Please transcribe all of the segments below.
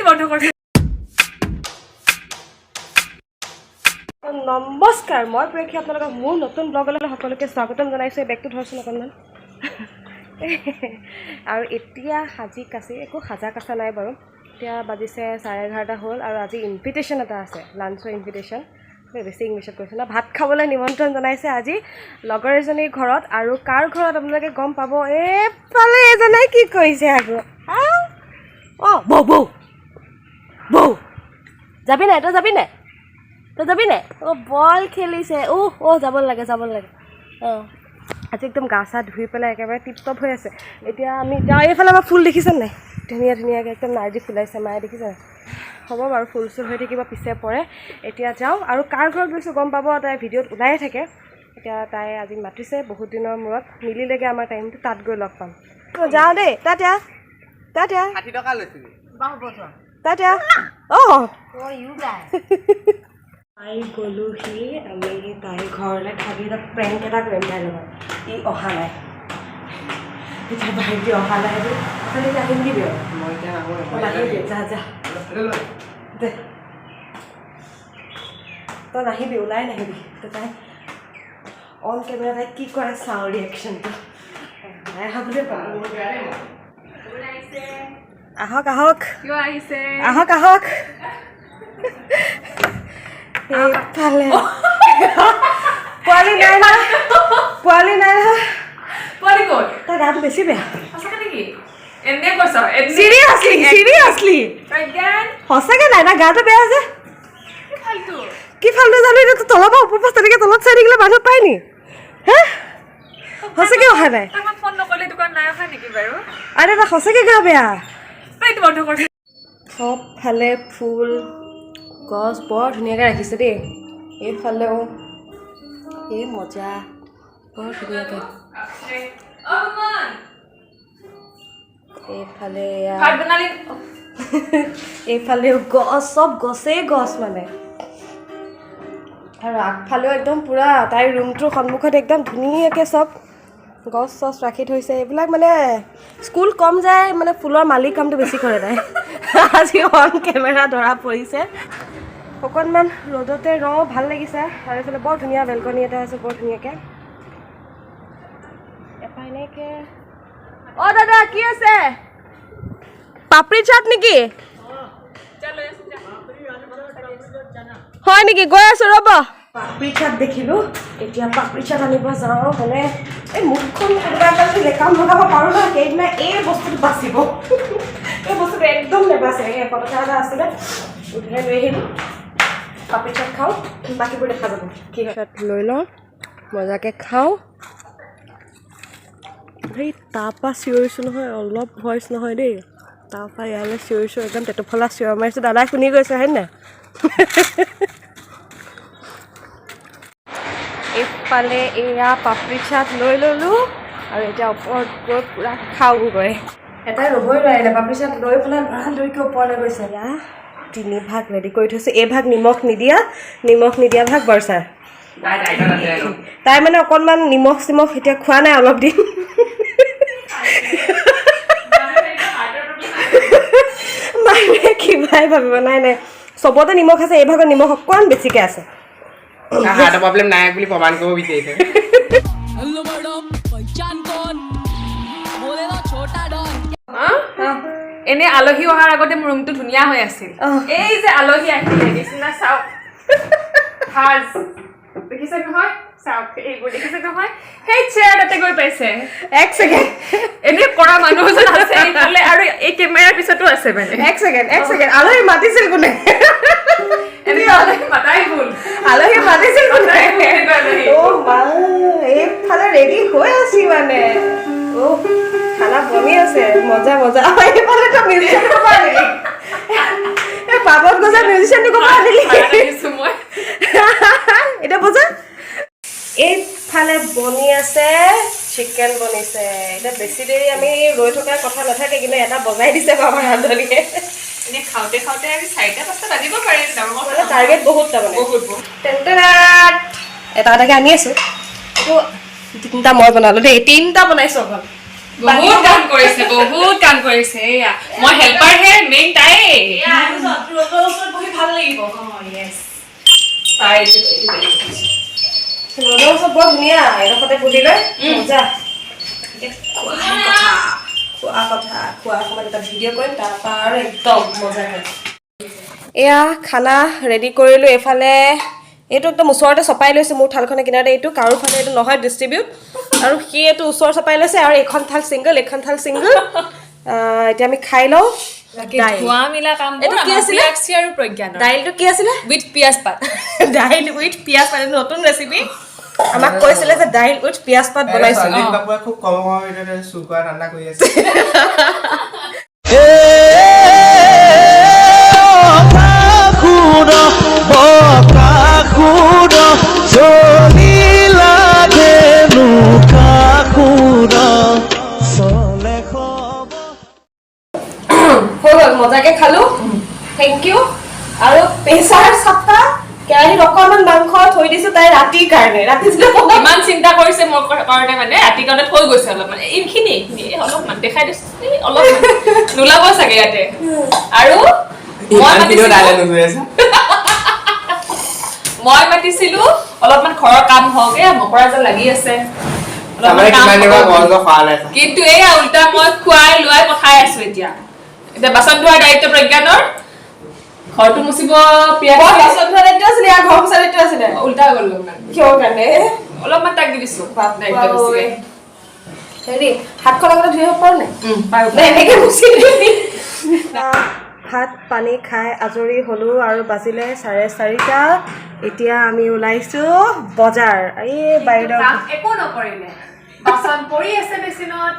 বন্ধ কৰি। নমস্কাৰ, মই প্ৰেক্ষী, আপোনালোকক মোৰ নতুন ব্লগলৈ সকলোকে স্বাগতম জনাইছোঁ। এই বেগটো ধৰচোন অকণমান। আৰু এতিয়া সাজি কাচি, একো সাজা কাচা নাই বাৰু। এতিয়া বাজিছে 11:30 হ'ল আৰু আজি ইনভিটেশ্যন এটা আছে, লাঞ্চৰ ইনভিটেশ্যন। বেছি ইংলিছত কৈছোঁ ন। ভাত খাবলৈ নিমন্ত্ৰণ জনাইছে আজি লগৰ এজনীৰ ঘৰত। আৰু কাৰ ঘৰত আপোনালোকে গম পাব। এইফালে এজনে কি কৰিছে আকৌ? অঁ, বৌ বৌ বৌ, যাবি নাই তই? যাবি নাই তই? যাবি নাই? অঁ, বল খেলিছে। অ' অ', যাব লাগে, যাব লাগে। অঁ, আজি একদম গা চা ধুই পেলাই একেবাৰে টিপ টপ হৈ আছে। এতিয়া আমি যাওঁ। এইফালে আমাৰ ফুল দেখিছে নাই? ধুনীয়া ধুনীয়াকৈ একদম নাৰ্জী ফুলাইছে মায়ে, দেখিছে? হ'ব বাৰু, ফুল চুল হৈ থাকিব পিছে পৰে। এতিয়া যাওঁ আৰু কাৰ ঘৰত গৈছোঁ গম পাব, তাই ভিডিঅ'ত ওলায়ে থাকে। এতিয়া তাই আজি মাতিছে বহুত দিনৰ মূৰত, মিলিলেগৈ আমাৰ টাইমটো, তাত গৈ লগ পাম। যাওঁ দেই, টাটা টাটা। 60 টকা লৈছিলি। টাটা। অঁ, পাই গ'লোহি আমি তাইৰ ঘৰলৈ। খালি এটা প্ৰেংক এটা কৰিম তাইৰ লগত। ই অহা নাই এতিয়া, ভাইটি অহা নাই যে। খালি এতিয়া আহিম দিবি আৰু। মই এতিয়া নাহো। নাহিবি, যা যা দে। তই নাহিবি, ওলাই নাহিবি। তো তাই অন কেমেৰা তাই কি কৰে চাওঁ, ৰিয়েকশ্যনটো। নাই অহা বুলিয়ে পালোঁ। আহক আহক। কিয় আহিছে? আহক আহক। এইফালে পোৱালি নাই নহয়, পোৱালি নাই নহয়। পোৱালি ক'ত? তাৰ গাটো বেছি বেয়া। সঁচাকে নেকি? এনে কৈছ? চিৰিয়াছলি, চিৰিয়াছলি। প্ৰজ্ঞান। সঁচাকে নাই, তাৰ গাটো বেয়া যে। কি ফাল্টু! কি ফাল্টু জানো এতিয়া। তলৰ পৰা ওপৰ পৰা তেনেকৈ তলত চাই থাকিলে মানুহ পায় নি হে? সঁচাকে অহা নাই। তাক মই ফোন নকৰিলে দোকান নাই অহা নেকি বাৰু? আৰে, তাৰ সঁচাকে গা বেয়া। তই এইটো বন্ধ কৰ। চবফালে ফুল গছ বৰ ধুনীয়াকৈ ৰাখিছে দেই। এইফালেও এই মজা, বৰ ধুনীয়াকৈ। অ সুমন। এইফালে এয়া। ভাত বনালি? এইফালেও গছ, চব গছেই গছ মানে। আৰু আগফালেও একদম পূৰা তাইৰ ৰুমটোৰ সন্মুখত একদম ধুনীয়াকৈ চব গছ চছ ৰাখি থৈছে। এইবিলাক মানে স্কুল কম যায়, মানে ফুলৰ মালিক কামটো বেছি কৰে তাই। আজি অন কেমেৰা ধৰা পৰিছে। অকণমান ৰ'দতে ৰওঁ, ভাল লাগিছে। আৰু এইফালে বৰ ধুনীয়া বেলকনি এটা আছে, বৰ ধুনীয়াকৈ এপাহ এনেকৈ। অঁ দাদা, কি আছে? পাপৰি চাট নেকি? যা, লৈ আছো যা। হয় নেকি? গৈ আছো ৰ'ব। পাপৰি চাট দেখিলোঁ, এতিয়া পাপৰি চাট আনিব যাওঁ। মানে এই মুখখন কোনোবা এটা যদি লেকাম লগাব পাৰোঁ নহয়, সেইদিনা এই বস্তুটো বাচিব। এই বস্তুটো একদম নেবাচে। এই 100 টকা এটা আছিলে, উঠাই লৈ আহিলোঁ। পাপৰি চাট খাওঁ, বাকীবোৰ দেখা যাব কি হয়। চাট লৈ লওঁ, মজাকৈ খাওঁ। সেই তাৰপৰা চিঞৰিছোঁ নহয়, অলপ ভইচ নহয় দেই, তাৰপৰা ইয়ালৈ চিঞৰিছোঁ, একদম টেটুফলা চিঞৰ মাৰিছোঁ। দাদাই শুনি গৈছে, হয় নাই? এইফালে এয়া পাপৰি চাট লৈ ল'লোঁ আৰু এতিয়া ওপৰত গৈ পূৰা খাওঁগৈ। এটাই ৰ'বই নোৱাৰিলে, পাপৰি চাট লৈ পেলাই লৰালৰিকৈ ওপৰলৈ গৈছে। এয়া তিনি ভাগ ৰেডি কৰি থৈছোঁ। এই ভাগ নিমখ নিদিয়া, নিমখ নিদিয়া ভাগ বৰচাৰ। তাই ডাইটত আছে। তাই মানে অকণমান নিমখ চিমখ এতিয়া খোৱা নাই অলপ দিন। মানুহে কিবাই ভাবিব। নাই নাই, চবতে নিমখ আছে, এই ভাগত নিমখ অকণমান বেছিকৈ আছে। হাৰ্টৰ প্ৰব্লেম নাই বুলি প্ৰমাণ কৰিব বিচাৰিছে। हेलो मैडम, पहचान कौन? बोले ना, छोटा डॉन। এনে আলহী অহাৰ আগতে মোৰ ৰুমটো ধুনীয়া হৈ আছিল। এই যে আলহী আহিলে, বিচনা চাওক, সাজ দেখিছে নহয়, চাওক, এইবোৰ দেখিছে নহয়, সেই চেয়াৰ তাতে গৈ পাইছে। এক ছেকেণ্ড। এনে কৰা মানুহ এজন আছে এইফালে আৰু এই কেমেৰাৰ পিছতো আছে মানে। এক ছেকেণ্ড, এক ছেকেণ্ড, আলহী মাতিছিল কোনে? এনেকুৱা আলহী মাতাই ভুল। আলহী মাতিছিল কোনে? মাতাই ভুল এনেকুৱা আলহী। অ' মা, এইফালে ৰেডি হৈ আছি মানে। অ', খানা বনি আছে, মজা মজা। এইফালেতো মিউজিচিয়ান ক'ৰ পৰা আনিলি? এই পাপত গজা মিউজিচিয়ানটো ক'ৰ পৰা আনিলি? ভাড়াত আনিছো মই। এতিয়া বুজা। এইফালে বনি আছে, চিকেন বনিছে। এতিয়া বেছি দেৰি আমি ৰৈ থকাৰ কথা নাথাকে, কিন্তু এটা বজাই দিছে আমাৰ ৰান্ধনীয়ে। এনে খাওঁতে খাওঁতে আমি 4টা 5টা বাজিব পাৰে, ডাঙৰ কথা মানে নহয়। টাৰ্গেট বহুত তাৰমানে। বহুত বহুত। টেনটেনাত। এটা এটাকে আনি আছো। এইটো তিনিটা মই বনালো দেই, তিনিটা বনাইছো অকল। বহুত কাম কৰিছে, বহুত কাম কৰিছে। এয়া মই হেল্পাৰহে, মেইন তাই। চাই এইটো বেলেগ দেখিছোঁ। ৰ'দৰ ওচৰত বৰ ধুনীয়া এডোখৰতে বহি লৈ মজা। এতিয়া খোৱা কথা, খোৱা কথা, খোৱাৰ সময়ত এটা ভিডিঅ' কৰিম, তাৰপৰা আৰু একদম মজাকৈ। এয়া খানা ৰেডি কৰিলোঁ। এইফালে এইটো একদম ওচৰতে চপাই লৈছোঁ মোৰ থালখনৰ কিনাৰতে। এইটো কাৰো ফালে এইটো নহয় ডিষ্ট্ৰিবিউট, আৰু সি এইটো ওচৰ চপাই লৈছে। আৰু এইখন থাল ছিংগল, এইখন থাল ছিংগল। এতিয়া আমি খাই লওঁ। দাইল। ধোৱা মিলা কামবোৰ এইটো কি আমাৰ আছিলে? প্ৰিয়াক্ষী আৰু প্ৰজ্ঞানৰ। দাইলটো কি আছিলে? উইথ পিয়াজ পাত। দাইল উইথ পিঁয়াজ পাত, এইটো নতুন ৰেচিপি। আমাক কৈছিলে যে দাইল উইথ পিঁয়াজ পাত বনাইছোঁ। সঞ্জীৱ বাপুৱে খুব কম সময়ৰ ভিতৰতে চুৰ কৰা ধান্দা কৰি আছে। হৈ গ'ল, মজাকে খালোঁ, thank U. আৰু প্ৰেছাৰ চাফা কেৰাহীত অকণমান মাংস থৈ দিছোঁ তাই ৰাতিৰ কাৰণে, ৰাতি যেতিয়া বনাম। ইমান চিন্তা কৰিছে মোৰ কাৰণে, মানে ৰাতি কাৰণে থৈ গৈছে অলপমান। এইখিনি এইখিনি এই অলপমান দেখাই দিছো, এই অলপমান নোলাব চাগে ইয়াতে। আৰু মই ইমানখিনিও দাইলে মাতিছিলো, নুজুৰে আছে। মই মাতিছিলো অলপমান ঘৰৰ কাম হওক, এয়া মকৰা জাল লাগি আছে, অলপমান তাৰমানে কাম কিমান দিনৰ হওক। ঘৰ চৰ খোৱা নাই। কিন্তু এয়া উল্টা মই খুৱাই লোৱাই পঠাই আছো। এতিয়া এতিয়া বাচন ধোৱাৰ দায়িত্ব প্ৰজ্ঞানৰ, ঘৰটো মুচিব প্ৰিয়া। মই বাচন ধোৱা দায়িত্ব আছিলে, ইয়াৰ ঘৰ মোচা দায়িত্ব আছিলে। উল্টা হৈ গ'ল অলপমান। কিহৰ কাৰণে? অলপমান তাক দি দিছো দায়িত্ব বেছিকে। হেৰি, হাতখন আগতে ধুই আহিব পাৰো নাই? পাৰো। নে এনেকে মুচি দিবি? ভাত পানী খাই আজৰি হ'লোঁ আৰু বাজিলে 4:30। এতিয়া আমি ওলাইছোঁ বজাৰ। এই বাইদেউ কাম একো নকৰিলে, বাচন পৰি আছে বেচিনত।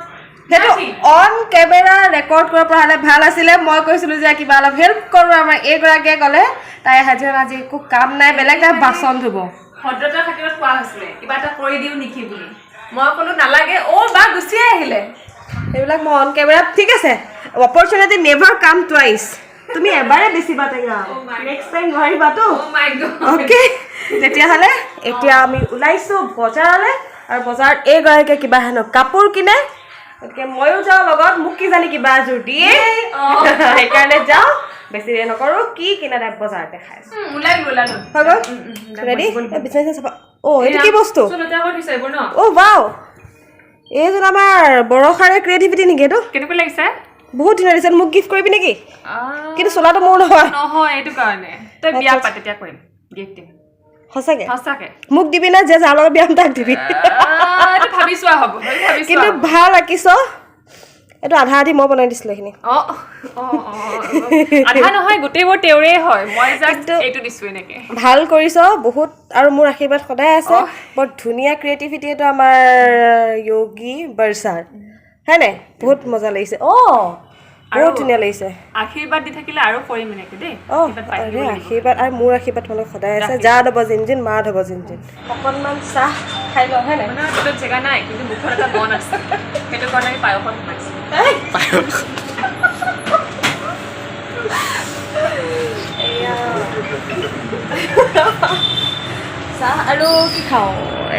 সেইটো অন কেমেৰা ৰেকৰ্ড কৰিব পৰা হ'লে ভাল আছিলে। মই কৈছিলোঁ যে কিবা অলপ হেল্প কৰোঁ আমাৰ, এইগৰাকীয়ে ক'লে তাই হাজিৰা আজি একো কাম নাই বেলেগ, তাই বাচন ধুব। ভদ্ৰতাৰ খাতিৰত কোৱা হৈছিলে কিবা এটা কৰি দিওঁ নেকি বুলি, মই ক'লো নালাগে। অ' বা গুচিয়ে আহিলে। সেইবিলাক মই অন কেমেৰা, ঠিক আছে। Opportunity never come twice. তুমি এবাৰে বেচিবা টেঙা, নেক্সট টাইম নোৱাৰিবাতো। Oh my God. Okay, তেতিয়াহ'লে এতিয়া আমি ওলাইছোঁ বজাৰলৈ আৰু বজাৰত এইগৰাকীয়ে কিবা হেনো কাপোৰ কিনে, গতিকে ময়ো যাওঁ লগত। মোক কি জানি কিবা এযোৰ দিয়ে, সেইকাৰণে যাওঁ। বেছি দেৰি নকৰোঁ, কি কিনে তাই বজাৰত দেখাই আছোঁ। ওলাই গ'লো, ওলালো। হৈ গ'ল, ৰেডি। বিচনা চিচনা চাফা। অ', এইটো কি বস্তু? চব লেতেৰা কৰি থৈছে এইবোৰ ন। অ' ৱাও, এইযোৰ আমাৰ বৰষাৰে ক্ৰিয়েটিভিটি নেকি এইটো? কেনেকুৱা লাগিছে? বহুত ধুনীয়া দিছে। মোক গিফ্ট কৰিবি নেকি? কিন্তু চোলাটো মোৰ নহয়। নহয়, এইটো কাৰণে তই বিয়া পাত, তেতিয়া কৰিম, গিফ্ট দিম। সঁচাকে? সঁচাকে। মোক দিবি না যে যাৰ লগত বিয়া হ'ম তাক দিবি? এইটো ভাবি চোৱা হ'ব, সেইটো ভাবি চোৱা কিন্তু হ'ব। ভাল আঁকিছ। এইটো আধা আধি মই বনাই দিছিলোঁ এইখিনি। অ অ অ আধা নহয়, গোটেইবোৰ তেওঁৰে হয়, মই জাষ্ট এইটো দিছো এনেকে। ভাল কৰিছ বহুত আৰু মোৰ আশীৰ্বাদ সদায় আছে। বৰ ধুনীয়া ক্ৰিয়েটিভিটি এইটো আমাৰ য়োগী বৰ্ষাৰ, হয় নাই? বহুত মজা লাগিছে। অঁ, বহুত ধুনীয়া লাগিছে। আশীৰ্বাদ দি থাকিলে আৰু কৰিম এনেকে দেই। অঁ। আশীৰ্বাদ পাই আৰে থাকিব লাগিব। আশীৰ্বাদ আৰু মোৰ আশীৰ্বাদ তোমালোক সদায় আছে। যা ধব জিন জিন, মা ধব জিন জিন। অকণমান চাহ খাই লওঁ, হয় নাই? মানে পেটত জেগা নাই, কিন্তু মুখত এটা মন আছে, সেইটো কাৰণে আমি পায়সত সোমাইছো। এয়া চাহ আৰু কি খাওঁ?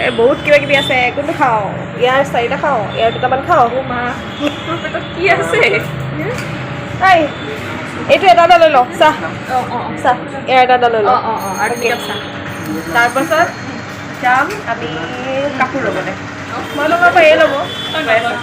এই বহুত কিবা কিবি আছে, কোনটো খাওঁ? ইয়াৰ চাৰিটা খাওঁ, ইয়াৰ দুটামান খাওঁ। অ' মা, তোৰ পেটত কি আছে? এই এইটো এটা এটা লৈ লওঁ চাহ। অঁ অঁ চাহ ইয়াৰ এটা এটা লৈ লওঁ। অঁ অঁ অঁ আৰু দুই কাপ চাহ। তাৰপাছত যাম আমি কাপোৰ ল'বলৈ। মই ল'ব পৰা এই ল'ব। তই নল।